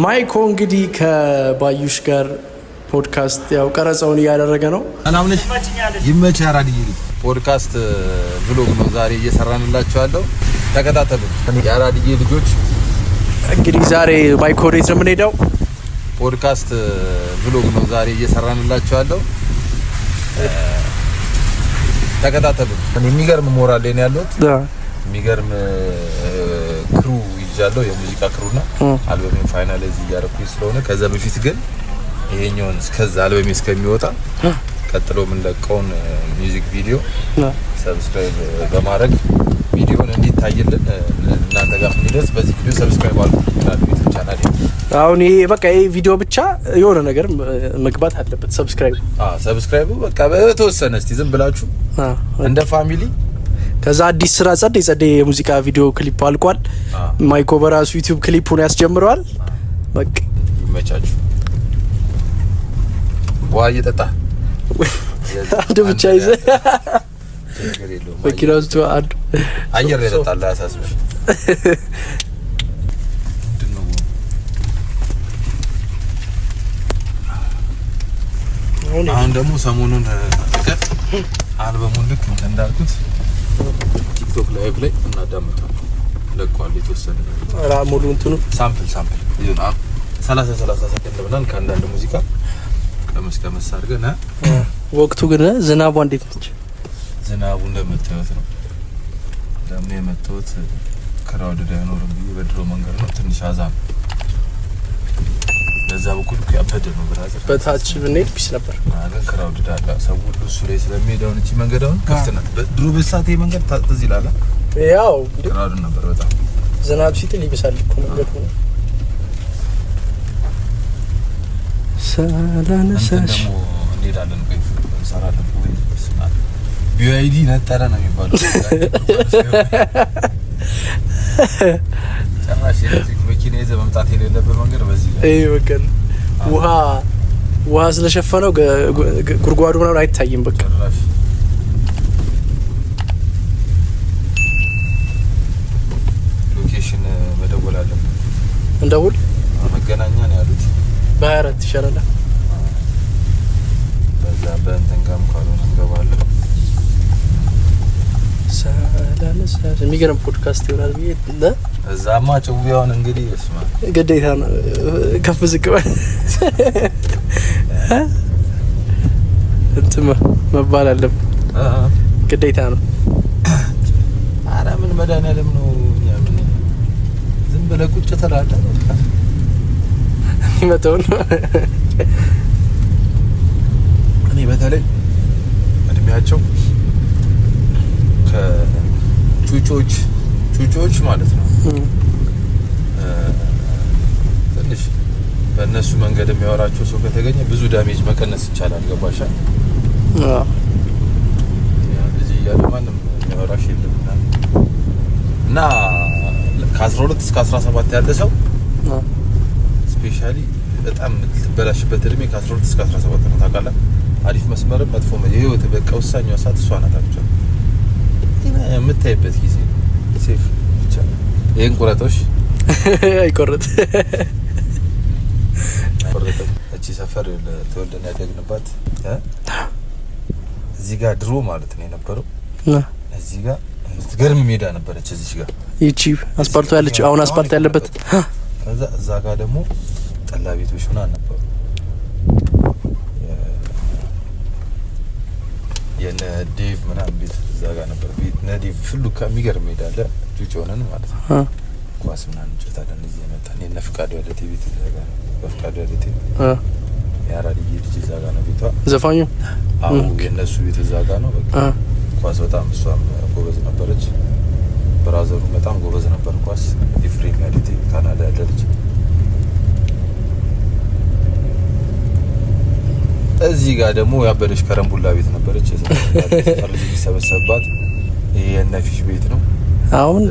ማይኮ እንግዲህ ከባዩሽ ጋር ፖድካስት ያው ቀረጻውን እያደረገ ነው። ሰላም ነሽ? ይመችህ አራድዬ ልጅ። Podcast vlog ነው ዛሬ እየሰራንላችሁ ያለው። ተከታተሉ። የአራድዬ ልጆች። እንግዲህ ዛሬ ማይኮ ወዴት ነው የምንሄደው? Podcast vlog ነው ዛሬ እየሰራንላችሁ ያለው። ተከታተሉ። የሚገርም ሞራል ላይ ነው ያለሁት። የሚገርም crew ይዣለሁ፣ የሙዚቃ crew ና አልበሜን finalize እያደረኩኝ ስለሆነ፣ ከዛ በፊት ግን ይሄኛውን እስከዛ አልበሜ እስከሚወጣ ቀጥሎ የምንለቀውን music video subscribe በማድረግ ቪዲዮን እንዲታይልን፣ እናንተ ጋር እንዲደርስ በዚህ ቪዲዮ subscribe አድርጉ ይላል YouTube channel። አሁን ይሄ በቃ ይሄ ቪዲዮ ብቻ የሆነ ነገር መግባት አለበት። Subscribe። Subscribe በቃ በተወሰነ እስቲ ዝም ብላችሁ እንደ family። ከዛ አዲስ ስራ ጸዴ ጸዴ የሙዚቃ video clip አልቋል። ማይኮ በራሱ YouTube clip ኡን ያስጀምረዋል። በቃ። ይመቻችሁ። ውሃ እየጠጣ። አንድ ብቻ ይዘህ ችግር የለውም። መኪና ውስጥ አንዱ አየር ላይ እጠጣለሁ፣ አያሳስብሽ። ምንድን ነው? አሁን ደግሞ ሰሞኑን ቀን አልበሙን ልክ እንትን እንዳልኩት TikTok live ላይ እናዳምጣለን። ለቋል የተወሰነ። ራ ሙሉ እንትኑ። Sample ይሁን 30 30 ሰከንድ ብለን ከአንዳንድ ሙዚቃ ቀመስ ቀመስ አድርገን። ወቅቱ ግን ዝናቧ እንዴት ነች? ዝናቡ እንደምታዩት ነው። ደግሞ የመጣሁት crowded አይኖርም ብዬ በድሮ መንገድ ነው። ትንሽ አዛ ነው። በዛ በኩል እኮ ያበደ ነው brother። በታች ብንሄድ peace ነበር። ግን crowded አለ። ሰው ሁሉ እሱ ላይ ስለሚሄድ አሁን እቺ መንገድ አሁን ክፍት ናት። ድሮ በሰዓት ይሄ መንገድ ትዝ ይላል። ያው እንዴ። Crowded ነበር በጣም። ዝናብ ሲጥል ይብሳል እኮ መንገዱ። እንትን። ሳላነሳሽ። ደግሞ እንሄዳለን። ቆይ እንሰራለን ወይ BYD ነጠረ ነው የሚባለው። ጭራሽ ኤሌክትሪክ መኪና ይዘህ መምጣት የሌለበት መንገድ በዚህ ጋር። ይሄ በቃ ውሃ ውሃ ስለሸፈነው ጉድጓዱ ምናምን አይታይም። በቃ። ጭራሽ location መደወል አለብን። እንደውል። መገናኛ ነው ያሉት። በ24 ይሻላል። በዛ በእንትን ጋርም ካልሆነ እንገባለን። ሳላነሳሽ የሚገርም ፖድካስት ይሆናል ብዬ እዛማ ጭውያውን እንግዲህ እስማ። ግዴታ ነው ከፍ ዝቅ በል እንትን መባል አለብን። ግዴታ ነው። ኧረ ምን መድኃኒዓለም ነው፣ እኛ ምን ዝም ብለህ ቁጭ ትላለህ። በቃ። የሚመጣውን። እኔ በተለይ እድሜያቸው ከጩጮች ጩጮች ማለት ነው ትንሽ በእነሱ መንገድ የሚያወራቸው ሰው ከተገኘ ብዙ damage መቀነስ ይቻላል። ገባሻ? ልጅ እያለ ማንም የሚያወራሽ የለም እና ከ12 እስከ 17 ያለ ሰው specially በጣም የምትበላሽበት እድሜ ከ12 እስከ 17 ነው። ታውቃለህ? አሪፍ መስመርም መጥፎ የህይወት በቃ ወሳኛዋ ሰዓት እሷ ናት። Actually የምታይበት ጊዜ safe ብቻ። ይሄን ቁረጦሽ። አይቆረጥ። ቆረጠ። እቺ ሰፈር ተወልደን ያደግንባት እ? እዚህ ጋር ድሮ ማለት ነው የነበረው። እዚህ ጋር የምትገርም ሜዳ ነበረች። እዚህ ጋር። ይቺ አስፓልቱ ያለችው አሁን አስፓልት ያለበት። ከዛ እዛ ጋር ደግሞ ጠላ ቤቶች ምናምን ነበሩ። የነ ዴቭ ምናምን ቤት እዛ ጋር ነበር። ቤት እነ ዴቭ ፍሉካ የሚገርም ሜዳ አለ። ጩጭ ሆነን ማለት ነው። ኳስ ምናምን እንጫወታለን። እዚህ የመጣን የነ ፍቃዱ ያለቴ ቤት እዛ ጋር ነው። በፍቃዱ ያለቴ የአራድዬ ልጅ እዛ ጋር ነው ቤቷ። ዘፋኙ። አዎ፣ የእነሱ ቤት እዛ ጋር ነው። በቃ ኳስ በጣም እሷም ጎበዝ ነበረች። Brother ኡ በጣም ጎበዝ ነበር ኳስ። ኤፍሬም ያለቴ ካናዳ ያለ ልጅ። እዚህ ጋር ደግሞ ያበደች ከረምቡላ ቤት ነበረች። የሰፈር ልጅ የሚሰበሰብባት። ይሄ የነፊሽ ቤት ነው። አሁን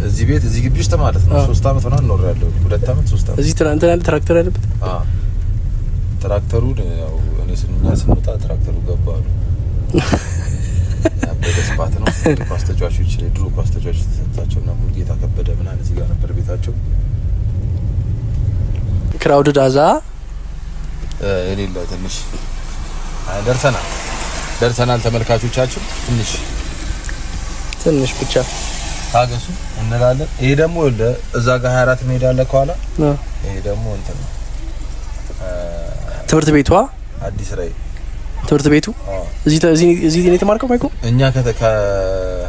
እዚህ ቤት እዚህ ግቢ ውስጥ ማለት ነው 3 አመት ምናምን ኖሬያለሁ። 2 አመት 3 አመት። እዚህ ትናንትና ያለ ትራክተር ያለበት። አዎ። ትራክተሩን ያው እኔ ስንኛ ስንወጣ ትራክተሩ ገባ አሉ። ያበደ spot ነው። ኳስ ተጫዋቾች፣ የድሮ ኳስ ተጫዋቾች ተሰጣቸው እና ሙሉጌታ ከበደ ምናምን እዚህ ጋር ነበር ቤታቸው። Crowded አዛ የሌለ ትንሽ ደርሰናል ደርሰናል። ተመልካቾቻችን ትንሽ ትንሽ ብቻ ታገሱ እንላለን። ይሄ ደግሞ እዛ ጋር 24 ሜዳ አለ ከኋላ። ይሄ ደግሞ እንትን ነው ትምህርት ቤቷ አዲስ ራዕይ ትምህርት ቤቱ እዚህ እዚህ ነው የተማርከው ማይኮ? እኛ ከ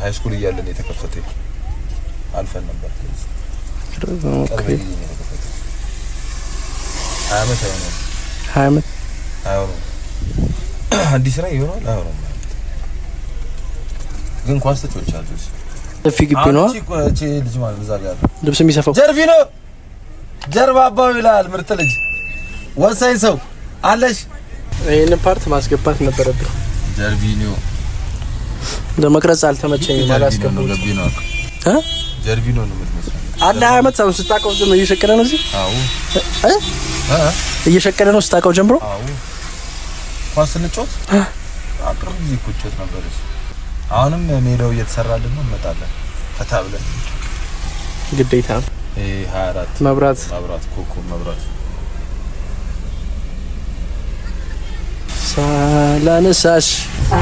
high school እያለን የተከፈተ አልፈን ነበር። Okay 20 ዓመት አይሆንም። 20 ዓመት አይሆንም። አዲስ ራዕይ ይሆናል አይሆንም። ግን ኳስ ተጫውቻለሁ። ሰፊ ግቢ ነው። እቺ ልጅ ማለት እዛ ጋር ልብስ የሚሰፋው ጀርቢ ነው። ጀርባ አባው ይላል። ምርጥ ልጅ፣ ወሳኝ ሰው አለሽ። ይሄንን part ማስገባት ነበረብኝ። ጀርቢኒዮ ለመቅረጽ አልተመቸኝም፣ አላስገባሁትም። እ ጀርቢኖ ነው የምትመስለው። አለ 20 ዓመት አሁን ስታውቀው ዝም እየሸቀለ ነው እዚህ። አዎ እ እየሸቀለ ነው ስታውቀው ጀምሮ። አዎ ኳስ ስንጫወት አቅርብ ጊዜ እኮ ጮት ነበር። አሁንም ሜዳው እየተሰራልን ነው፣ እንመጣለን ፈታ ብለን። ግዴታ ነው። ይሄ 24 መብራት መብራት ኮከብ መብራት ሳላነሳሽ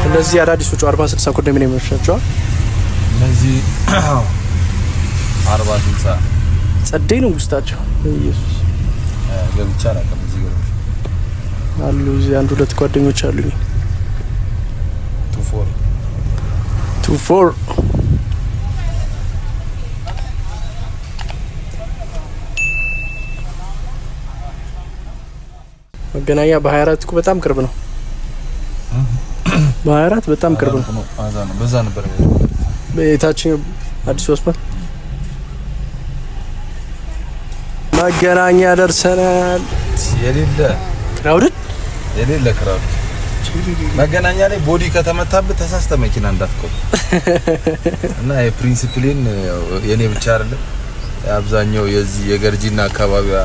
እነዚህ አዳዲሶቹ 40 60 ኮንዶሚኒየሞች ናቸው። እነዚህ 40 60 ጸዴ ነው ውስጣቸው። ኢየሱስ ገብቼ አላውቅም። እዚህ ገብቼ አሉ እዚህ አንድ ሁለት ጓደኞች አሉኝ። 2 4 2 4 መገናኛ በ24 እኮ በጣም ቅርብ ነው። በ24 በጣም ቅርብ ነው። አዛ ነው፣ በዛ ነበር። የታችኛው አዲሱ አስፓልት መገናኛ ደርሰናል። የሌለ Crowded የሌለ crowd መገናኛ ላይ body ከተመታብህ ተሳስተ መኪና እንዳትቆም እና የ principle ኤን የኔ ብቻ አይደለም፣ አብዛኛው የዚህ የገርጂና አካባቢዋ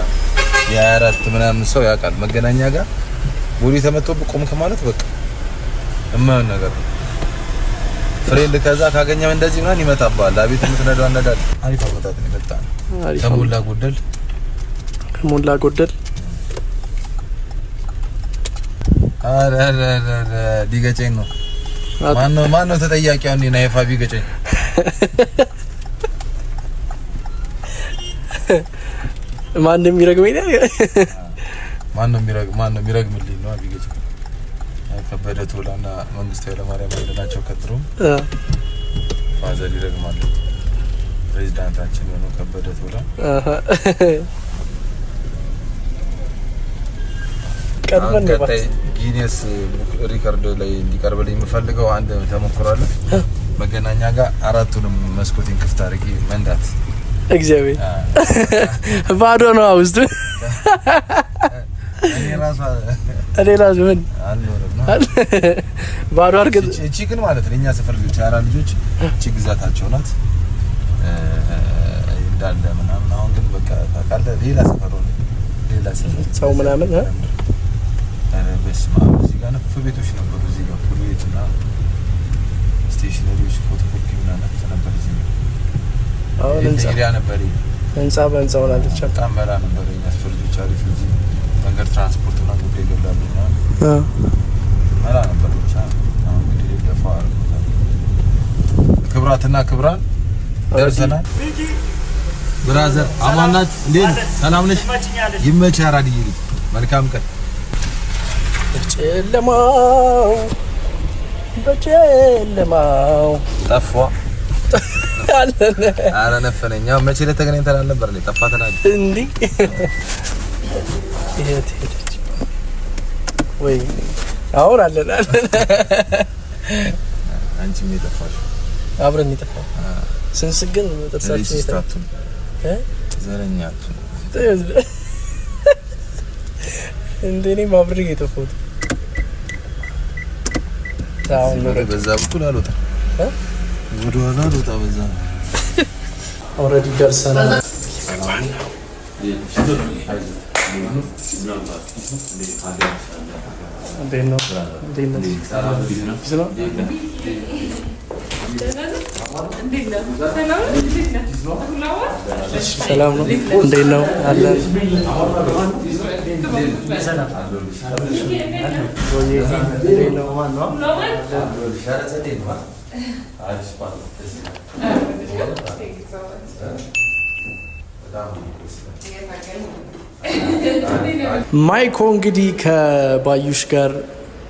የ24 ምናምን ሰው ያውቃል። መገናኛ ጋር body ተመቶብህ ቆምክ ማለት በቃ የማይሆን ነገር ነው። Friend ከዛ ካገኘው እንደዚህ ምናምን ይመታብሃል። አቤት የምትነዳው አነዳድ። አሪፍ አመጣጥ ነው የመጣ ከሞላ ጎደል ከሞላ ጎደል። ኧረ ኧረ ሊገጨኝ ነው። ማነው ማነው ተጠያቂ? አሁን ናይፋ ቢገጨኝ ማን እንደሚረግመኝ ማነው የሚረግም ማነው የሚረግምልኝ ነው ቢገጨኝ። ከበደ ቶላና መንግስቱ ኃይለማርያም አንድ ናቸው። ከድሮም father ይረግማሉ። ፕሬዚዳንታችን የሆነው ከበደ ቶላ። ቀድመን ነው። ቀጣይ Guinness Book Record ላይ እንዲቀርብልኝ የምፈልገው አንድ ተሞክሮ አለ። መገናኛ ጋር አራቱንም መስኮቴን ክፍት አድርጌ መንዳት። እግዚአብሔር ባዶ ነው ውስጡ። እኔ ራሱ እኔ ራሱ ምን አልኖርም ነው። ባዶ አድርገህ እቺ ግን ማለት ነው እኛ ሰፈር ልጆች አራ ልጆች እቺ ግዛታቸው ናት እንዳለ ምናምን። አሁን ግን በቃ ታውቃለህ ሌላ ሰፈር ሆነ፣ ሌላ ሰፈር ሰው ምናምን እ ኧረ በስመ አብ፣ እዚህ ጋር ነፍ ቤቶች ነበሩ። እዚህ ጋር pool ቤት እና stationery ዎች፣ ፎቶኮፒ ምናምን ነፍ ነበር እዚህ ጋር። አሁን ህንጻ area ነበር ይሄ። ህንጻ በህንጻ ሆናለች። በጣም መላ ነበር። የኛ ሰፈር ልጆች አሪፍ እዚህ መንገድ ትራንስፖርት ምናምን ሁሉ ይገላሉ ምናምን መላ ነበር ብቻ። አሁን እንግዲህ ለፋ አድርጎታል። ክብራትና ክብራን ደርሰናል። Brother አማን ናት? እንዴት ነህ? ሰላም ነሽ? ይመችህ አራድዬ ልጅ። መልካም ቀን። በጨለማው በጨለማው ጠፋ። አለን። ኧረ ነፈነኝ። ያው መቼ ዕለት ተገናኝተን አልነበር እንዴ? ጠፋ ትላለህ። እንዴ የት ሄደች? ወይ አሁን አለን አለን። አንቺም የጠፋሽው። አብረን የጠፋው ስንስቅ ግን ጥርሳችን Racist አትሁን፣ ዘረኛ አትሁን። እንደ እኔም አብሬ የጠፋሁት አሁን ነው። በዛ በኩል አልወጣም፣ እ? ወደ ኋላ አልወጣ በዛ ነው። Already ደርሰናል። እንዴት ነው? እንዴት ነው? Peace ነው? ሰላም ነው? እንዴት ነው? አለን። እንዴት ነው? ማይኮ እንግዲህ ከባዩሽ ጋር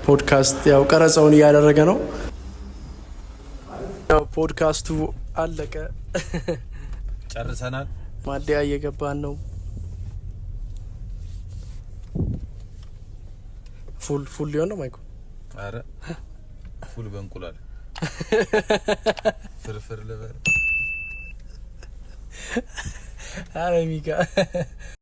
ፖድካስት ያው ቀረጻውን እያደረገ ነው። ያው ፖድካስቱ አለቀ፣ ጨርሰናል። ማደያ እየገባን ነው። ፉል ፉል ሊሆን ነው ማይኮ። አረ ፉል በእንቁላል ፍርፍር ልበል። አረ ሚካ።